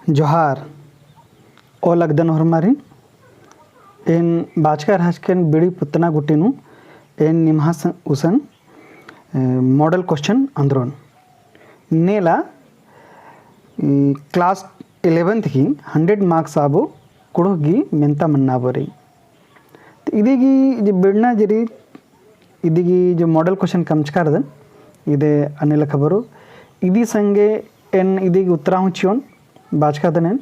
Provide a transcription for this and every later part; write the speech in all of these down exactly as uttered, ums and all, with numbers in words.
जोहार। ओल अगदन होरमारिन। एन बाचका रहचकन बीड़ी पुतना गुट्ठी नू एन निम्है गुसन, ए, model question अंदरोन। नेला, ई, class eleventh की hundred marks आबो कुँड़ुख़ गही मेन्ता मन्ना बरई। तो इदी गही जो बिड़ना जे रई, इदी गही जो model question कमचका रअदन, इदे अन्ने लेखा बरओ। इदी संगे एन इदी गही उत्तरा हूँ चिओन, बाचका रअदन एन।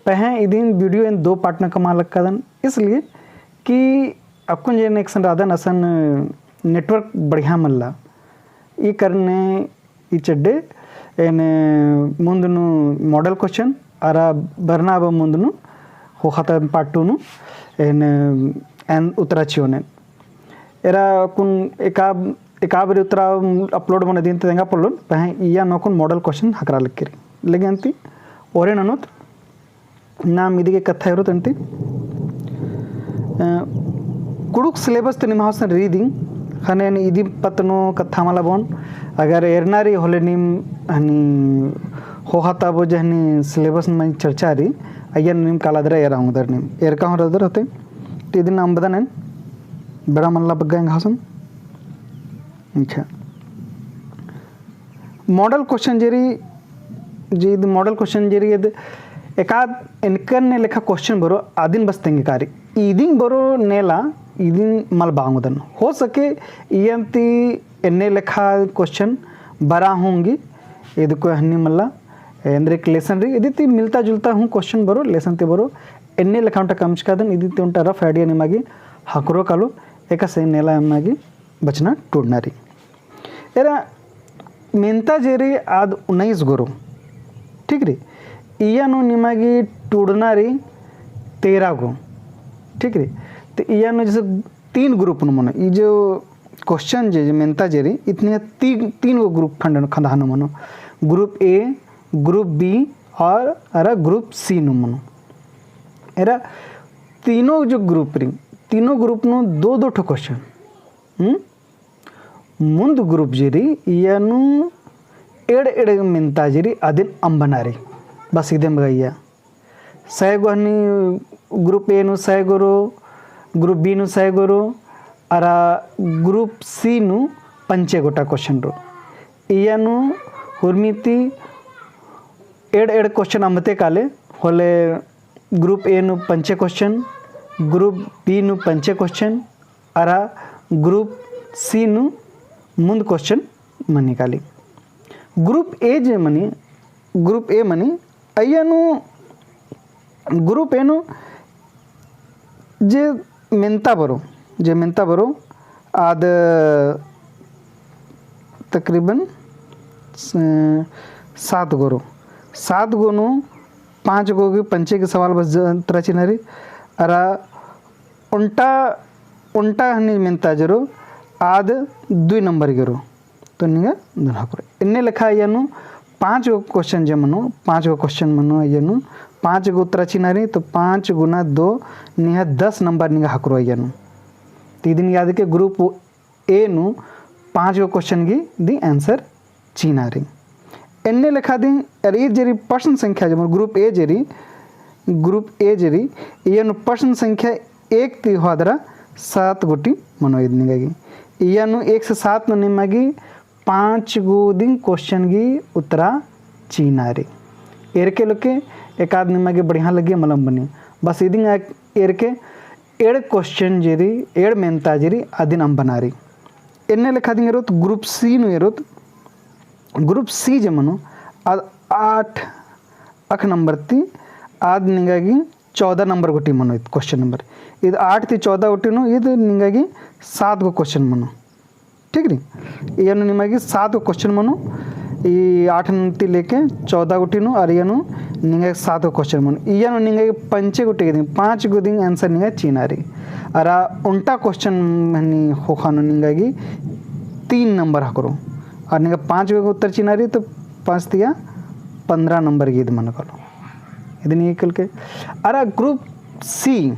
पहें इदिन video एन दो part नू कमआ लक्कादन, इसलिए कि अक्कुन जे एकसन रअदन असन network बढ़िया मल्ला। ई कारने ई चड्डे एन मुन्द नू model question अरा बरना आबा मुन्द नू ख़ोख़ा ता part two नू एन, एन उत्तरा चिओन एन। एरा कुन एका, एका बारी उत्तरा upload मना दिम ती तेंगा पोल्लोन, पहें इय्या नू कुन model question ख़क्खरा लगी रई। लेकिन ती ओरे ननोत नाम इदी गही कत्था एरोत अन्ती। अ, कुँड़ुख़ syllabus ती निम्है गुसन रई दिम, ख़ने एन इदी पत्त नू कत्था मला बओन। अगर एरना रई होले नीम हनी ख़ोख़ा ता आबो जे हनी syllabus नू मनी चर्चा रई, अइय्या नू नीम काला दरा एरा ओंगदर नीम। एरका हूँ रअदर होले, तो इदिन अम्बदन एन, बेड़ा मल्ला बग्गे एंग्है गुसन। अच्छा। Model question जे रई, जे इद model question जे रई, इद एकाद एन्ने लेखा question बरओ, अदिन बस तेंगका रई। इदिन बरओ नेला, इदिन मल बआ ओंगदन। हो सके, इय्या ती एन्ने लेखा question बरआ हूँ ओंगी, इद कोई हन्नी मल्ला, एन्देर की lesson रई, इदी ती मिलता जुलता हूँ question बरओ, lesson ती बरओ, एन्ने लेखा ओन्टा कमचका रअदन, इदी ती ओन्टा rough idea निमा गही ख़क्खरो कालो, एकासे नेला एमा गही बचना टूड़ना रई। एरा मेन्ता जे रई आद उन्नीस गो रओ, ठीक रई। इय्या नू निमा गही टूड़ना रई तेरह गो, ठीक रई। तो इय्या नू जैसे तीन group नू मनो, ई जो question जे, जे मेन्ता जे रई, इतने तीन, तीन गो group खंड, खंदहा नू मनो। Group A, group B और अरा group C नू मनो। एरा तीनों जो group रई, तीनों group नू दो दो ठो question। हम्म? मुन्द group जे रई, इय्या नू एड़ एड़ मेन्ता जे रई, अदिन अम्बना रई। बस इदे मगा इय्या। सय गो हनी group A नू सय गो रओ, group B नू सय गो रओ, अरा group C नू पंचे गोटा question रओ। इय्या नू हुरमी ती एड़ एड़ question अम्बते काले, होले group A नू पंचे question, group B नू पंचे question, अरा group C नू मुन्द question मनी काली। Group A जे मनी, group A मनी, अइय्या नू group A नू जे मेन्ता बरओ, जे मेन्ता बरओ, आद तकरीबन स-, सात गो रओ। सात गो नू पाँच गो गही पंचे गही सवाल बस ज-, तरा चिअना रई। अरा ओन्टा, ओन्टा हनी मेन्ता जे रओ, आद दुई नंबर गही रओ। तो निंगा दुन्हा पुरे। एन्ने लेखा इय्या नू पाँच गो question जे मनो, पाँच गो question मनो इय्या नू, पाँच गो उत्तरा चिअना रई, तो पाँच गुना दो निंगा दस नंबर निंगा ख़क्खरो इय्या नू। तो इदिन याद के group A नू पाँच गो question गही दी answer चिअना रई। एन्ने लेखा दी, अरा ईद जे रई प्रश्न संख्या जे मनो group A जे रई, group A जे रई, इय्या नू प्रश्न संख्या एक ती होआ दरा सात गुट्ठी मनो ईद निंगा गही। इय्या नू एक से सात नू निमा गही पाँच गो दिम question गही उत्तरा चिअना रई। एरके लोके एकाद निमा गही बढ़िया लग्गी मल अम्बनी। बस इदिन एरके एड़ question जे रई, एड़ मेन्ता जे रई, अदिन अम्बना रई। एन्ने लेखा दिम एरोत group C नू एरोत, group C जे मनो, आद आठ अक नंबर ती आद निंगा गही चौदह नंबर गुट्ठी मनो ईद question number। ईद आठ ती चौदह गुट्ठी नू ईद निंगा गही सात गो question मनो। ठीक रई? इय्या नू निमा गही सात गो question मनो, ई आठ ती लेके चौदह गुट्ठी नू, अरा इय्या नू निंगा गही सात गो question मनो। इय्या नू निंगा गही पंचे गुट्ठी गही दिम, पाँच गो दिम answer निंगा चिअना रई। अरा ओन्टा question हनी ख़ोख़ा नू निंगा गही तीन नंबर ख़क्खरो। अरा निंगा पाँच गो उत्तर चिअना रई, तो पाँच तिया पन्द्रह नंबर गही ईद मनो कालो। इदिन एकालके। अरा group C,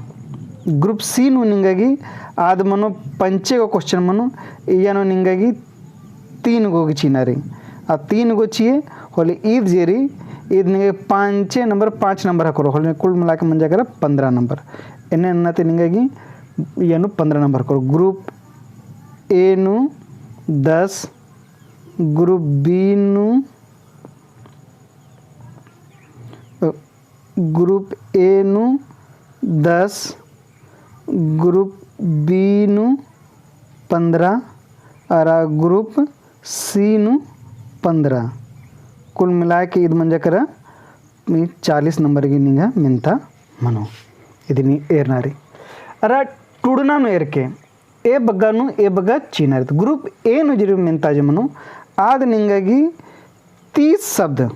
group C नू निंगा गही आद मनो पंचे गो question मनो, इय्या नू निंगा गही तीन गो गही चिअना रई। आ तीन गो चिए होले ईद जे रई, ईद निंगा पाँचे नंबर, पाँच नंबर हकरो, होले कुल मिला के मंजा केरा पन्द्रह नंबर। एन्ने अन्ना ती निंगा गे इय्या नू पन्द्रह नंबर हकरो। Group A नू दस, Group B नू, अ, Group A नू दस, Group B नू पन्द्रह, अरा Group C नू पन्द्रह। कुल मिला के ईद मंजा केरा ई चालीस नंबर गे निंगा मेन्ता मनो। इदिन एरना रई। अरा टूड़ना नू एरके ए बग्गा नू ए बग्गा चिअना रई। तो Group A नू जे रई मेन्ता जे मनो, आद निंगा गे तीस शब्द,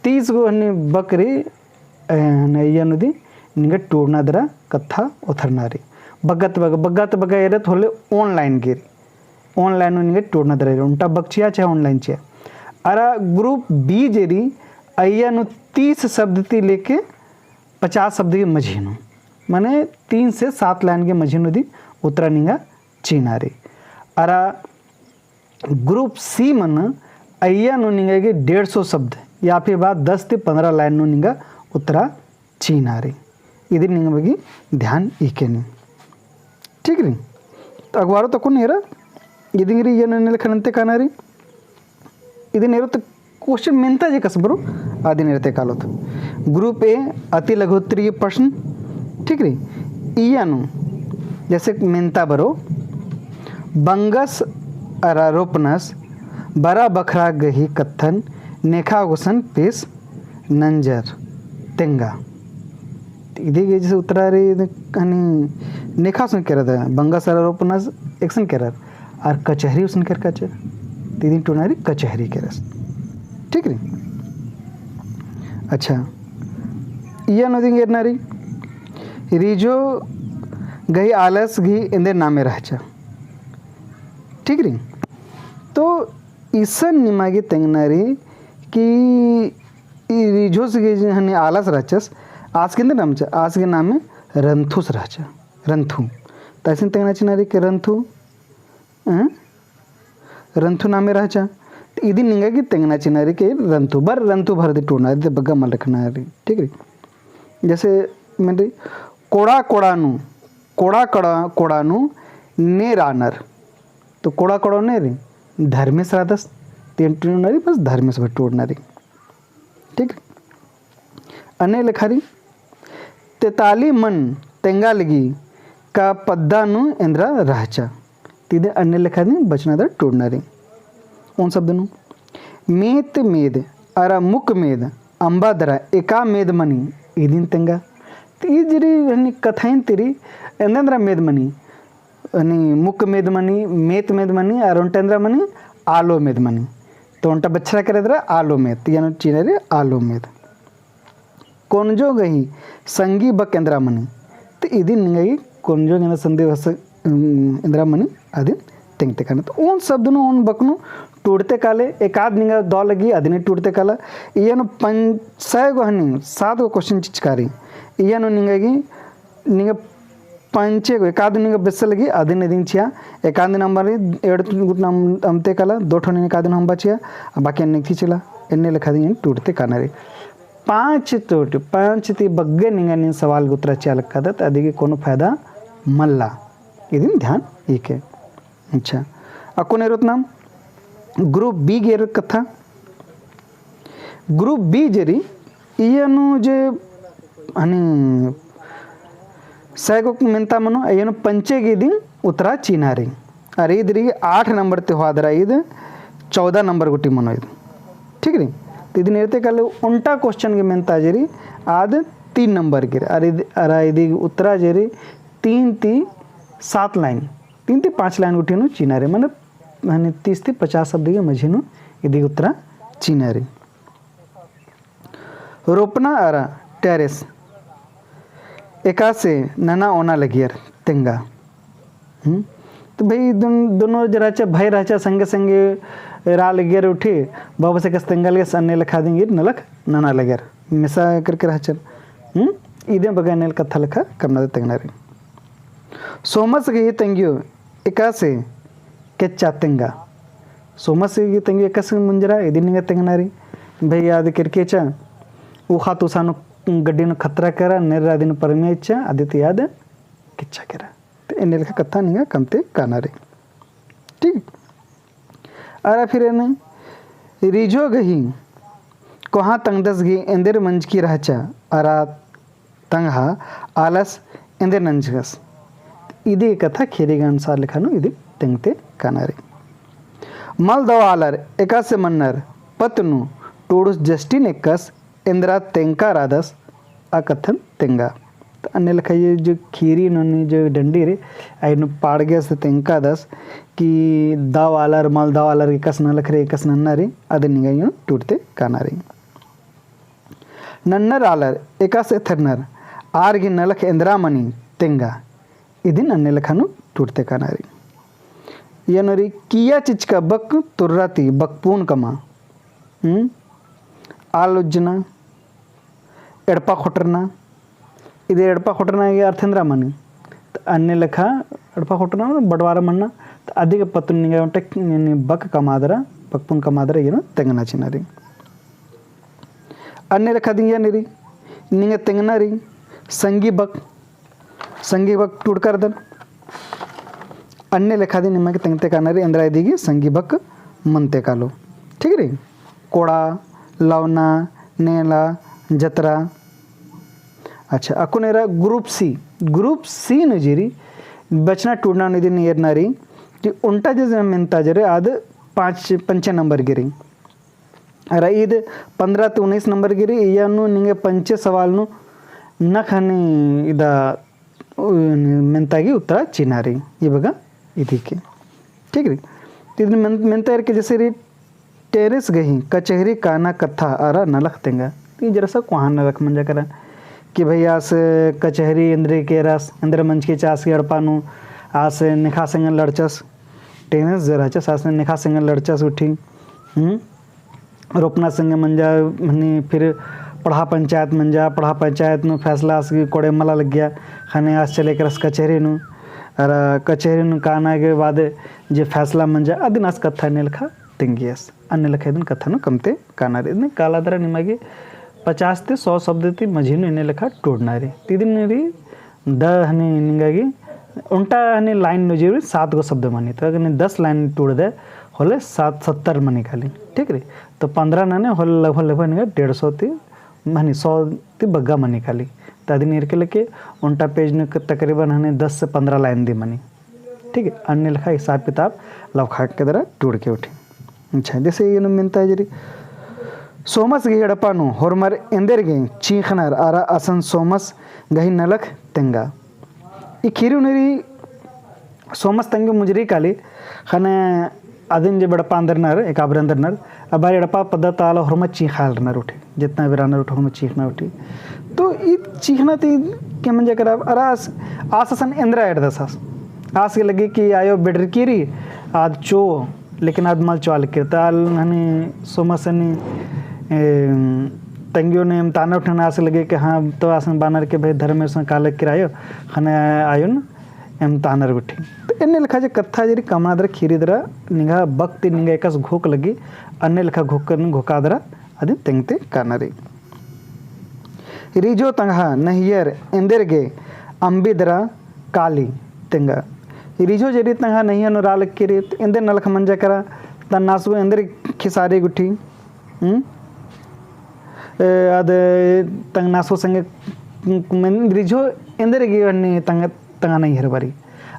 तीस गो हन्ने बक रई, अ, हन्ने इय्या नू दी निंगा टूड़ना दरा कत्था ओथरना रई। बग्गा ती बग्गा, बग्गा ती बग्गा एरत होले online गे रई। Online नू निंगा टूड़ना दरा रई। ओन्टा बक चिआ चाहे online चिआ। अरा Group B जे रई, अइय्या नू तीस शब्द ती लेके पचास शब्द के मझी नू, माने तीन से सात line के मझी नू दी उत्तरा निंगा चिअना रई। अरा Group C मनो, अइय्या नू निंगा गे डेढ़ सौ शब्द या फिर बा दस ती पन्द्रह line नू निंगा उत्तरा चिअना रई। इदिन निंगा बग्गे ध्यान इकेनी। ठीक रई? तो अगवारो तकुन एरा, इदिन रई इय्या नू एन्ने लेखा नन्ते काना रई। इदिन एरो तो question मेन्ता जे कस बरो, आदिन एरते कालोत। Group A, अति लघु उत्तरीय प्रश्न, ठीक रई। इय्या नू, जैसे मेन्ता बरो, बंगस अरा रोपनस बरा बखरा गही कत्थन नेखा गुसन पेस नंजर तेंगा। इदी गे जैसे उत्तरा रई, हनी नेखा गुसन केरर, बंगस अरा रोपनस एकसन केरर, अरा कचहरी गुसन केरर काचर। तो इदिन टूड़ना रई कचहरी केरस। ठीक रई? अच्छा, इय्या नू दिम एरना रई, रिझो गही आलस गही एन्देर नामे रहचा। ठीक रई? तो इसन निमा गे तेंगना रई कि ई रिझोस गे जे हनी आलस रहचस, आस गे एन्देर नामे रहचा, आस गे नामे रंथुस रहचा, रंथु। तो इसन तेंगना चिअना रई कि रंथु, अ? रंथु नामे रहचा। तो इदिन निंगा गे तेंगना चिअना रई कि रंथु, बर रंथु भर दी टूड़ना रई, बग्गे मल रखना रई, ठीक रई? जैसे मेन रई, कोड़ा कोड़ा नू, कोड़ा कोड़ा, कोड़ा नू ने रानर। तो कोड़ा कोड़ा ने रई, धर्मेस रअदस, तो इदिन टूड़ना रई, बस धर्मेस भर टूड़ना रई। ठीक? अन्ने लेखा रई, तेताली मन तेंगा लगी का पद्दा नू एन्दरा रहचा। तो इदिन अन्ने लेखा रई, बचना दरा टूड़ना रई। ओन शब्द नू, मेत मेद अरा मुक मेद अम्बा दरा एका मेद मनी, इदिन तेंगा। तो ई जे रई हनी कत्थन ती रई, एन्देर एन्दरा मेद मनी, हनी मुक मेद मनी, मेत मेद मनी, अरा ओन्टा एन्दरा मनी, आलो मेद मनी। तो ओन्टा बछरा केरर दरा आलो मेत, इय्या नू चिअना रई आलो मेत। कोनजो गही संगी बक एन्दरा मनी। तो इदिन निंगा गे कोनजो गही संगी बक, उम, एन्दरा मनी, अदिन तेंगते काना। तो ओन शब्द नू, ओन बक नू टूड़ते काले, एकाद निंगा दव लगी, अदिन टूड़ते काला। इय्या नू पंच, सय गो हनी, सात गो question चिचका रई। इय्या नू निंगा गे निंगा पंचे गो, एकाद निंगा बेस लगी, अदिन इदिन चिआ, एकाद नंबर रई, एड़ गुट नाम अमते काला, दो ठो निंगा एकाद नंबर चिआ, बाकी अन्ने ती चिला, एन्ने लेखा दिम टूड़ते काना रई। पाँच टूट, पाँच ती बग्गे निंगा नीन सवाल गे उत्तरा चिआ लगदत, अदी गे कोनो फायदा मल्ला। इदिन ध्यान इके। अच्छा, अक्कुन एरोत नाम group B गे एरोत कत्था। Group B जे रई, इय्या नू जे हनी सय गो मेन्ता मनो, इय्या नू पंचे गे इदिन उत्तरा चिअना रई। अरा ईद रई आठ नंबर ती होआ दरा ईद चौदह नंबर गूटी मनो ईद। ठीक रई? तो इदिन एरते काले ओन्टा question गे मेन्ता जे रई, आद तीन नंबर गे रई। अरा ईद, अरा इदी उत्तरा जे रई, तीन ती सात line, तीन ती पाँच line गूटी नू चिअना रई, माने, माने तीस ती पचास शब्द गे मझी नू इदी उत्तरा चिअना रई। रोपना अरा terrace एकासे नना ओना लगियर तेंगा। हम्म? तो भाई दुन-, दुनो जे रहचा, भाई रहचा, संगे संगे रआ लगियर उठी, बाबा से कस तेंगा लगियर, अन्ने लेखा दिम ईर नलख नना लगियर। मेसा करके रहचर। हम्म? इदे बग्गे एन्ने कत्था लेखा कमना दे तेंगना रई। सोमस गही तेंगियो एकासे केच्चा तेंगा। सोमस गही तेंगियो एकासे मुंजरा, इदिन निंगा तेंगना रई। भई आद केरकेचा, उखा तुसा नू गड्डी नू खतरा केरा, नेर्रा अदिन परमिया चिच्चा, अदी ती आद किच्चा केरा। तो एन्ने लेखा कत्था निंगा कमते काना रई। ठीक। अरा फिर एन्ने रिझो गही कोहाँ तंगदस गही एन्देर मंजकी रहचा अरा तंगआ आलस एन्देर नंजकस। इदी कत्था ख़ीरी गही अनुसार लेखा नू इदी तेंगते काना रई। मल दव आलर एकासे मन्नर पत्त नू टूड़ुस जस्टिन एक्कस एन्देरा तेंगका रअदस आ कत्थन तेंगा। तो अन्ने लेखा ये जो ख़ीरी नू नी जो डंडी रई, आई नू पाड़गेस तेंगकादस कि दव आलर, मल दव आलर एकासे नलख रई, एकासे नन्ना रई, अदिन निंगा यूँ टूड़ते काना रई। नन्नर आलर एकासे एथरनर आर गही नलख एन्देरा मनी तेंगा। इदिन अन्ने लेखा नू टूड़ते काना रई। एन्ने रई किइय्या चिचका बक तुर्रा ती बकपुन कमआ। हम्म? आल उज्जना, एड़पा खोटरना। इदे एड़पा खोटरना गही अर्थ एन्देरा मनी। तो अन्ने लेखा एड़पा खोटरना मतलब बंटवारा मन्ना। तो अदी गही पत्त नू निंगा ओन्टा बक कमआ दरा, बकपुन कमआ दरा एन्ने तेंगना चिअना रई। अन्ने लेखा दिंगिया निरी, निंगा तेंगना रई, संगी बक, संगी बक टूड़का रअदन। अन्ने लेखा दिम निमा गे तेंगते काना रई, एन्देरा इदी गही संगी बक मनते कालो। ठीक रई? कोड़ा, लवना, नेला, जतरा। अच्छा, अक्कुन एरा group C, group C नू जे रई, बचना टूड़ना नू इदिन एरना रई, कि ओन्टा जे मेन्ता जे रई, आद पाँच, पंचे नंबर गही रई। अरा ईद पन्द्रह ती उन्नीस नंबर गही रई, इय्या नू निंगा पंचे सवाल नू नख हनी इदा, उ, मेन्ता गही उत्तरा चिअना रई, ई बग्गे इदी के। ठीक रई? तो इदिन मेन-, मेन्ता एरके जैसे रई, टेरेस गही कचहरी काना कत्था अरा नलख तेंगा। तो ई जरा सा कोहाँ नलख मंजा केरा कि भई आस कचहरी एन्देर केरस, एन्देर मंजकी चिच्चस गही एड़पा नू, आस नेखा संगे लड़चस, टेरेस जे रहचस, आस नेखा संगे लड़चस उठी। हम्म? रोपना संगे मंजा, हनी फिर पड़हा पंचायत मंजा, पड़हा पंचायत नू फैसला आस गही कोड़े मला लग्गिया, ख़ने आस चले केरस कचहरी नू, अरा कचहरी नू काना गही बाद जे फैसला मंजा, अदिन आस कत्था अन्ने लेखा तेंगियस, अन्ने लेखा इदिन कत्था नू कमते काना रई। इदिन काला दरा निमा गे पचास ती सौ शब्द ती मझी नू अन्ने लेखा टूड़ना रई। तो इदिन रई द हनी निंगा गही ओन्टा हनी line नू जे रई सात गो शब्द मनी, तो अगर दस line टूड़दय होले सात सत्तर मनी काली, ठीक रई। तो पन्द्रह नने होले लगभग लगभग निंगा डेढ़ सौ ती हनी सौ ती बग्गे मनी काली। तो अदिन एरके लेके ओन्टा page नू तकरीबन हनी दस से पन्द्रह line दिम मनी। ठीक है, अन्ने लेखा हिसाब किताब लौखा के दरा टूड़के उठी। अच्छा, जैसे एन मेन्ता जे रई, सोमस गही एड़पा नू होरमर एन्देर गे चींख़नर अरा असन सोमस गही नलख तेंगा। ई ख़ीरी नू रई सोमस तंग्यो मुंजरी काली, ख़ने अदिन जे एड़पा अंदरनर, एकाबारी अंदरनर, अबारी एड़पा पद्दा ता आला होरमर चींख़ालरनर उठी। जितना भी रअनर उठी, होरमर चींख़ना उठी। तो ई चींख़ना ती के मंजा केरा, अरा आस, आस असन एन्देरा एरदस आस। आस गे लग्गी कि आयो बेड़रकी रई, आद चिओ, लेकिन आद मल चिआ लगी। तो आल हनी सोमस हनी, ए, तंग्यो ने एम ताना उठना आस गे लग्गी कि हाँ, तो आसन बअनर कि भई धर्मेस काला लगी आयो, ख़ने आयोन एम तानर गुट्ठी। तो एन्ने लेखा जे कत्था जे रई कमना दरा ख़ीरी दरा निंगा बक ती निंगा एकासे घोख लग्गी, अन्ने लेखा घोख कर घोखा दरा अदिन तेंगते काना रई। रिझो तंग्हा नहियर एन्देर गे अम्बी दरा काली तेंगा। रिझो जे रई तंग्हा नहियर नू रआ लगी रई, तो एन्देर नलख मंजा केरा, तन्नासगो एन्देर खिसारी गुट्ठी। हम्म? ए, आद तंगनासो संगे, मेन रिझो एन्देर गे हनी तंग, तंग्हा नैहर बरई।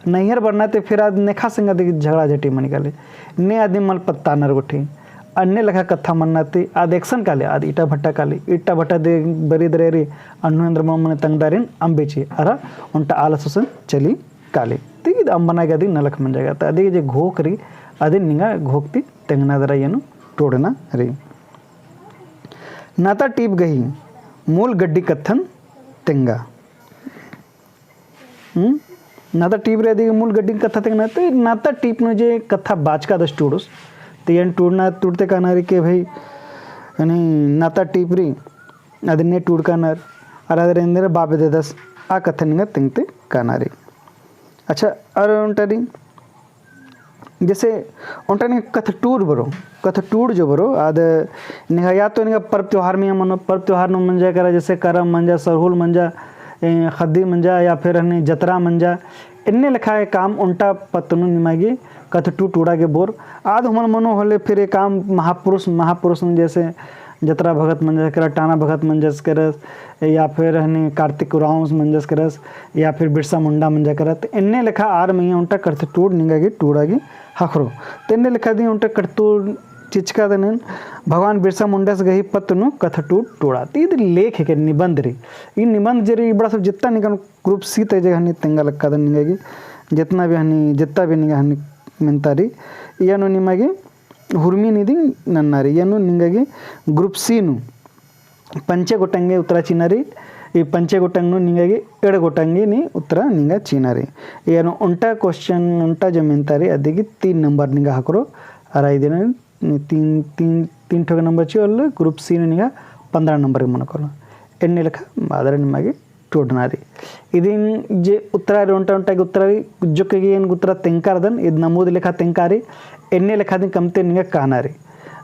नैहर बरना ती फिर आद नेखा संगे अदी झगड़ा झटी मनी काली। ने अदिन मल पत्तानर गुट्ठी। अन्ने लेखा कत्था मन्ना ती आद एकसन काली, आद ईटा भट्टा काली। ईटा भट्टा ती बरी दरा रई, अन्नु एन्देर मल मने तंगदारिन अम्बेची। अरा ओन्टा आलस गुसन चली काली। ती ईद अम्बना गे अदी नलख मंजा केरा। तो अदी जे घोख रई, अदिन निंगा घोख ती तेंगना दरा एन टूड़ना रई। नाता टीप गही मूल गड्डी कत्थन तेंगा। हम्म? नाता टीप रई अदी मूल गड्डी कत्था तेंगना, तो नाता टीप नू जे कत्था बाचकादस टूड़ुस, तो एन टूड़ना, टूड़ते काना रई कि भई, यानी नाता टीप रई, अदिन ने टूड़कानर, अरा अदिन एन्देर बआ बेद्ददस, आ कत्था निंगा तेंगते काना रई। अच्छा, अरा ओन्टा रई, जैसे ओन्टा निंगा कत्थटूर बरो, कत्थटूर जो बरो, आद निंगा या तो निंगा पर्व त्योहार में मनो, पर्व त्योहार नू मंजा केरा, जैसे करम मंजा, सरहुल मंजा, ए, ख़द्दी मंजा, या फिर हनी जतरा मंजा, एन्ने लेखा ए काम ओन्टा पत्त नू निमा गे कत्थटूर टूड़ा गे बोर। आद हूँ मल मनो होले फिर ए काम महापुरुष, महापुरुष नू जैसे जतरा भगत मंजस केरा, टाना भगत मंजस केरस, या फिर हनी कार्तिक उराँवस मंजस केरस, या फिर बिरसा मुंडा मंजा केरा, तो एन्ने लेखा आर मइय्याँ ओन्टा कत्थटूर निंगा गे टूड़ा गे ख़क्खरो। तो एन्ने लेखा दिम ओन्टा कत्थटूर चिचकादन एन, भगवान बिरसा मुंडास गही पत्त नू कत्थटूर टूड़ा। तो ईद लेख हेके निबंध रई। ई निबंध जे रई, ई बड़ा सब जितना निंगन group C ता जे हनी तेंगा लक्कादन निंगा गे, जितना भी हनी, जितना भी निंगा हनी मेन्ता रई, इया नू निमा गे हुरमी निदिंग नन्ना रई, इया नू निंगा गे group C नू पंचे गोटंगे उत्तरा चिअना रई, ई पंचे गोटंग नू निंगा गे एंड़ गोटंगे नी उत्तरा निंगा चिअना रई। इया नू ओन्टा question, ओन्टा जो मेन्ता रई, अदिगे तीन number निंगा ख़क्खरो, अरा इदिन तीन, तीन, तीन ठो गे number चिओल, group C नू निंगा पन्द्रह number गे मनो कालो। एन्ने लेखा बादरा निमा गे टूड़ना रई। इदिन जे उत्तरा रई, ओन्टा ओन्टा गे उत्तरा रई, जोक्क गे एन उत्तरा तेंकारदन, ईद नमूद लेखा तेंकारी, एन्ने लेखा दिम कमते निंगा काना रई।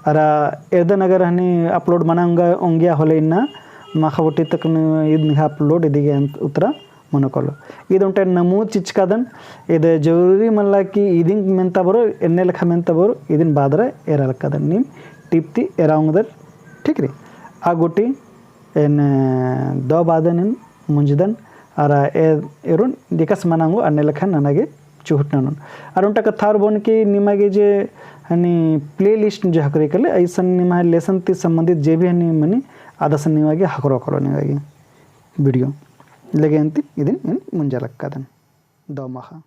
अरा एरदन अगर हनी upload मना ओंगा, ओंगिया होले इन्ना, माख़ा बूटी तक नू ईद निंगा upload, इदिगे एन उत्तरा मनो कालो। ईद ओन्टा नमूद चिचकादन, ईद जरूरी मल्ला कि इदिन मेन्ता बरओ, एन्ने लेखा मेन्ता बरओ, इदिन बादरा एरा लक्कादन, नीम टीप ती एरा ओंगदर, ठीक रई। आ गूटी एन दव बादन एन मुंजदन, अरा ए-, एरोन दिकस मना ओंगो अन्ने लेखा नना गे चुहुट ननोन। अरा ओन्टा कत्था अरा बओन कि निमा गे जे हनी playlist जे ख़क्खरई काले, अइसन निमा lesson ती संबंधित जे भी हनी मनी आदस निमा गे ख़क्खरो कालो निमा गे video। लगे अन्ती इदिन एन मुंजा लक्कादन। दव माख़ा।